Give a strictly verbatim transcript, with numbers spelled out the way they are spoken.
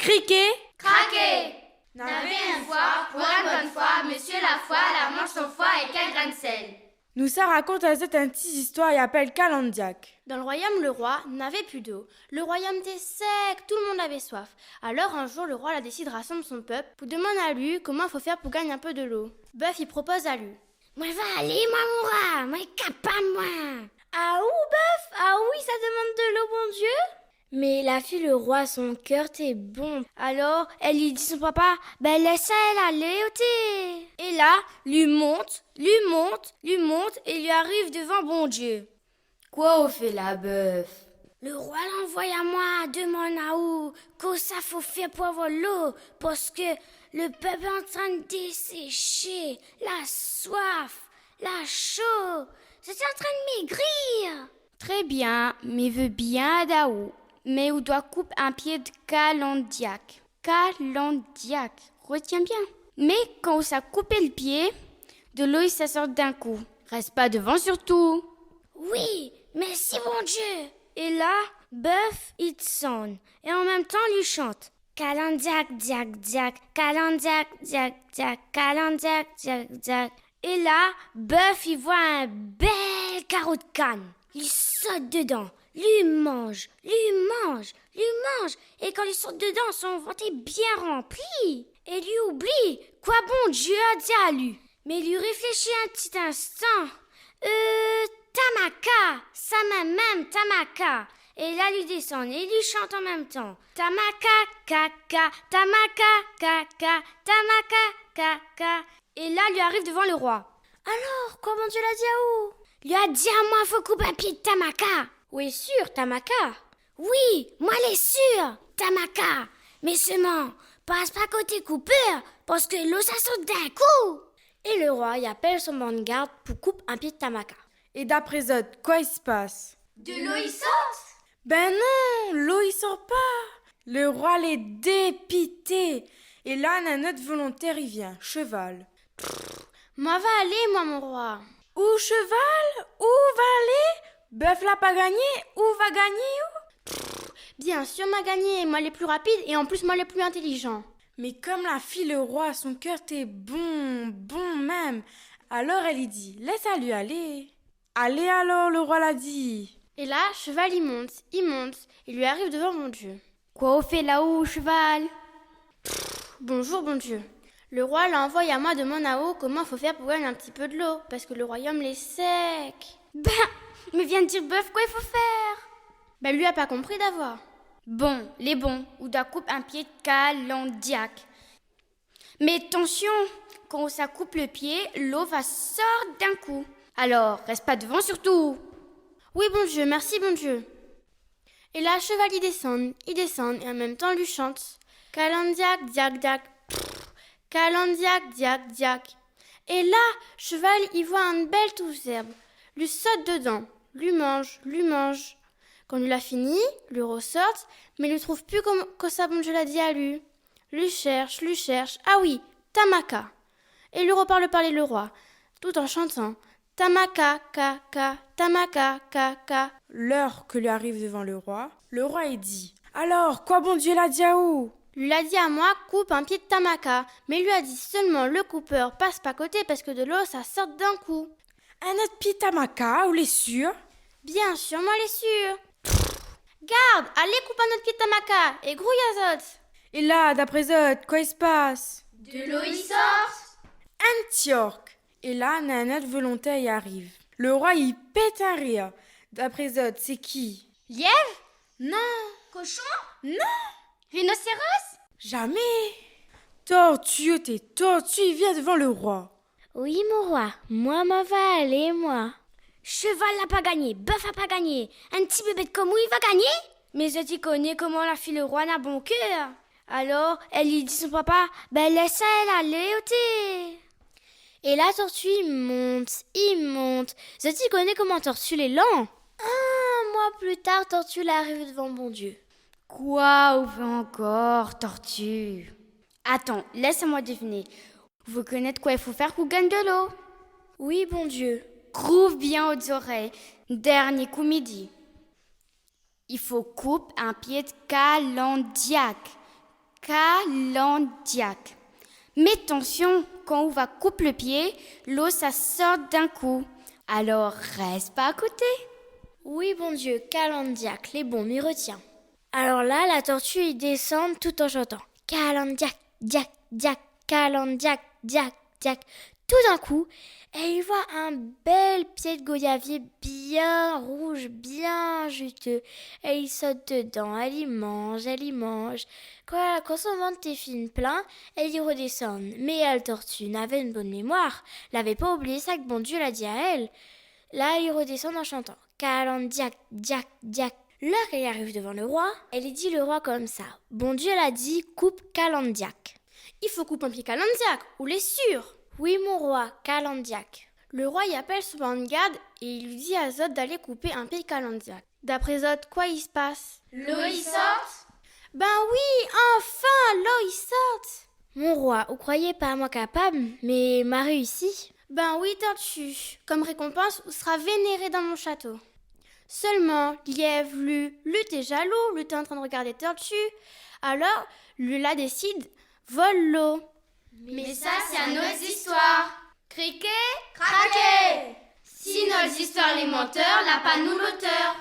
Kriké. Kraké. Navé in foi, pou in bone foi, mésyé Lafoi la manz son foi èk in grin sèl. Nou sa rakont azot in ti zistoir i apèl Kalandiak. Dan le roiyom le roi, navé pu dolo. Le roiyom té sèk, tout le moun lavé soif. Alor, in zour, le roi la désid rasanm son pèp pou domann ali koman fo fèr pou gingn in pé dolo. Bèf i propoz ali. Moin va alé, moin, mon roi, moin lé kapab, moin. Aou, bèf, aou i sa domann dolo, Bondié ? Mé la fiy le roi, son kèr té bon. Alor, èl i di son papa, bin, lès aèl alé, oté. É la, li mont, li mont, li mont, é li ariv dovan Bondié. Koi ou fé la, bèf ? Le roi la anvoy amoin domann aou kosa fo fèr pou avoir dolo, parske le pèp lé antrin déséshé, la soif, la sho, zot lé antrin mégri. Trè bien, mi vé bien èd aou, mé ou doi koup in pié de kalandiak. Kalandiak, rotien bien. Mé kan ou sa koup le pié, dolo i sa sort d'in kou. Rès pa dovan sirtou. Oui, mèrsi Bondié. É la, bèf i désann, é an mèm tan li shant. Kalandiak, diak, diak, kalandiak, diak, diak, kalandiak, diak, diak. É la, bèf i voi in bèl karo de kann. Li sot dodan, li manz, li manz, li manz. É kan li sort dodan, son vant lé bien ranpli. É li oubli koi Bondié la di ali. Mé li réfléshi in ti instan. Euh, tamaka, sa mèm mèm, tamaka. É la, li désann é li shant an mèm tan. Tamaka, kaka, tamaka, kaka, tamaka, kaka. É la, li ariv dovan le roi. Alor, koi Bondié la di aou ? Li la di amoin fo koup in pié de tamaka. Ou lé sir, tamaka ? Oui, moin lé sir, tamaka. Mé solman, pas pa koté koupèr, parske dolo sa sort d'in kou. É le roi i apèl son bann gard pou koup in pié de tamaka. É dapré zot, koi i spas ? Dolo i sort ? Bin non, dolo i sort pa. Le roi lé dépité. É la, néna in ot volontèr i vien, sheval. Pff, moin va alé, moin, mon roi. Ou sheval, ou va alé ? Bèf la pa gingné, ou va gingné, ou ? Pff, bien sir, moin gingné, moin lé pli rapid é an plis, moin lé pli intélijan. Mé kom la fiy le roi, son kèr té bon, bon mèm, alor èl i di, lès ali alé. Alé alor, le roi la di. É la, sheval i mont, i mont, é li ariv dovan Bondié. Koi ou fé laou, sheval ? Pff, bonzour, Bondié. Le roi la anvoy amoin domann aou koman fo fèr pou gingn in ti pé dolo, parske le roiyom lé sèk. Bin, mi vien dir bèf koi i fo fèr. Bin, li la pa konpri davoi. Bon, lé bon, ou doi koup in pié kalandiak. Mé tansion, kan ou sa koup le pié, dolo va sort d'in kou. Alor, rès pa dovan sirtou. Oui, Bondié, mèrsi, Bondié. É la, sheval i désann, i désann, é an mèm tan, li shant. Kalandiak, diak, diak, pff, kalandiak, diak, diak. É la, sheval i voi in bèl touf zèrb. Li sot dodan, li manz, li manz. Kan li la fini, li rosort, mé li trouv pu kom-, kosa Bondié la di ali. Li shèrsh, li shèrsh. Ah oui, tamaka. É li roparl parl le roi, tout an shantan. Tamaka, ka, ka, tamaka, ka, ka. Lèr ke li ariv dovan le roi, le roi i di : « Alor, koi Bondié la di aou ? » « Li la di amoin koup in pié de tamaka, mé li la di solman le koupèr pas pa koté parske dolo sa sort d'in kou. » « In ot pié tamaka, ou lé sir ? » « Bien sir, moin lé sir. » « Gard, alé koup in ot pié tamaka é grouy azot. » É la, dapré zot, koi i spas ? Dolo i sort. In tiork. É la, néna in ot volontèr i ariv. Le roi i pèt in rir. Dapré zot, sé ki ? Lièv ? Non. Koshon ? Non. Rinoséros ? Jamé. Torti, oté, torti i vien dovan le roi. « Oui, mon roi, moin, moin va alé, moin. » « Sheval la pa gingné, bèf la pa gingné, in ti bébèt kom ou i va gingné ? » « Mé zot i koné koman la fiy le roi na bon kèr. Alor, èl i di son papa : « Bin, lès aèl alé, oté. » É la torti i mont, i mont. Zot i koné koman torti lé lan. In moi pli tar, torti la ariv dovan Bondié. « Koi ou vé ankor, torti ? » « Atann, lès amoin deviné. Ou vé konèt koi i fo fèr pou gingn dolo. » « Oui, Bondié. » « Krouv bien out zorèy. Dernié kou mi di. I fo koup in pié de kalandiak. Kalandiak. Mé tansion, kan ou va koup le pié, lo sa sort d'in kou. Alor, rès pa akoté. Oui, Bondié, kalandiak, lé bon, mi retien. Alor la, la torti i désann tout an shantan. Kalandiak, diak, diak, kalandiak, diak, diak. Toudinkou, èl i voi in bèl pié d'goyavié bien rouz, bien zité. Èl i sot dedan, èl i manz, èl i manz. Kan, kan son vant té fine plin, èl i redésann. Mé la torti navé in bone mémoir. Lavé pa oublié sak Bondié la di aèl. La, èl i redésann an shantan. Kalandiak, diak, diak. Lèr k'èl i ariv dovan le roi, èl i di le roi konmsa : « Bondié la di, koup kalandiak. » « I fo koup in pié kalandiak, ou lé sir ? » « Oui, mon roi, kalandiak. » Le roi i apèl son bann gard é i li di azot d'alé koupé in pié kalandiak. D'apré zot, koi i spas ? Lo i sort ? Bin oui, anfin, lo i sort ! « Mon roi, ou kroiyé pa amoin kapab, mé ma réisi. » « Bin oui, torti, konm rékonpans, ou sra vénéré dan mon shato. » Sèlman, lièv, li, li té zalou, li té antrin regardé torti. Alor, li la désid vol lo. Mé sa, sé in ot zistoir. Kriké, kraké. Si nout zistoir lé mantèr, la pa nou lotèr.